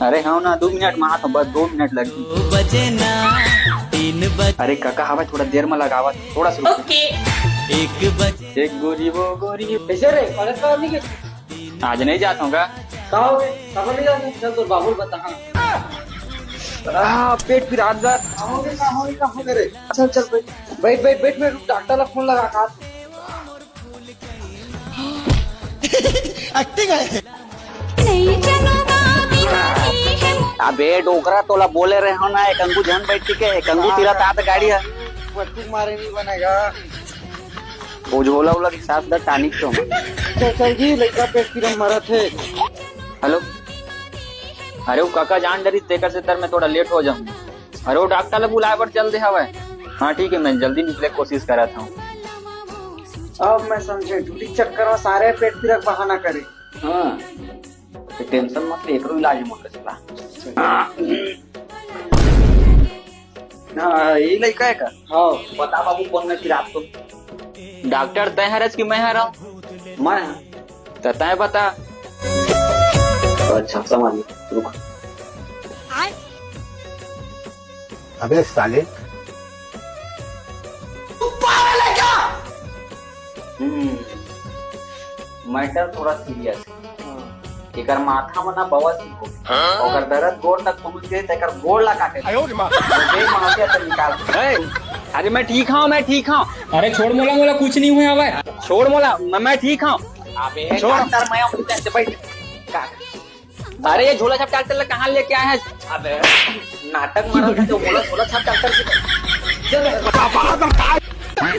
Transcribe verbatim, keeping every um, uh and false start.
अरे हाँ ना, दो मिनट में आता हूँ, बस दो मिनट लगी। बजे ना, तीन बजे। अरे काका, हवा थोड़ा देर में लगावा, थोड़ा सा रुको। ओके। एक बजे। एक गोरी वो गोरी। कैसे रे, कॉलेज का नहीं गया? आज नहीं जाता हूँ का? का हो गए? कब नहीं जाता? चल, तो बाबू बता। हाँ। आ, पेट पिरात बा। का हो गए, का हो गए, का हो गए रे? चल, चल, बैठ। बैठ, बैठ, बैठ, मैं डॉक्टर ला फोन लगा का। एक्टिंग है। अबे डोकरा, तोला बोले रहे हो ना, एक अंगू झन बैठ के, एक अंगू तीरा तात गाड़ी है। बटुक मारे नहीं बनेगा। वो झोला उला के साथ द टॉनिक तो। चल, चल जी, लइका पेट पीरा मरत है। हेलो। अरे वो काका जान डरी, तेकर से तर मैं थोड़ा लेट हो जाऊँ। अरे वो डॉक्टर ला बुलाए बर चल दे हवे। हाँ ठीक है, मैं जल्दी निकले कोशिश करत हूँ। अब मैं समझे, ड्यूटी चक्कर में सारे पेट पीरा के बहाना करे। हाँ, तो टेंशन मत ले, एकरो इलाज मोर करा। हाँ, ये लइका है का? हाँ। बता बाबू, कौन में फिर आपको? डॉक्टर तय हरस कि मैं हरौं? मैं हूँ। तो तय बता। तो अच्छा, समझ गया। रुक। अबे साले। हम्म, मैटर थोड़ा सीरियस है। एकर माथा में ना बवासीर हो। हाँ? ओकर दर्द गोड़ तक पहुंच गए, तो एकर गोड़ ला काटे। आयो रे माँ। मुझे माफिया से निकाल। ए, अरे मैं ठीक हूँ, मैं ठीक हूँ। अरे छोड़ मोला, मोला कुछ नहीं हुआ हवे। छोड़ मोला, मैं, मैं ठीक हूँ। अबे छोड़। डॉक्टर, मैं हूँ, तैं से बैठ। का? अरे ये झोला छाप डॉक्टर ला कहाँ लेके आए हैं? अबे नाटक मारा था तो बोला झोला छाप डॉक्टर से। चल बे।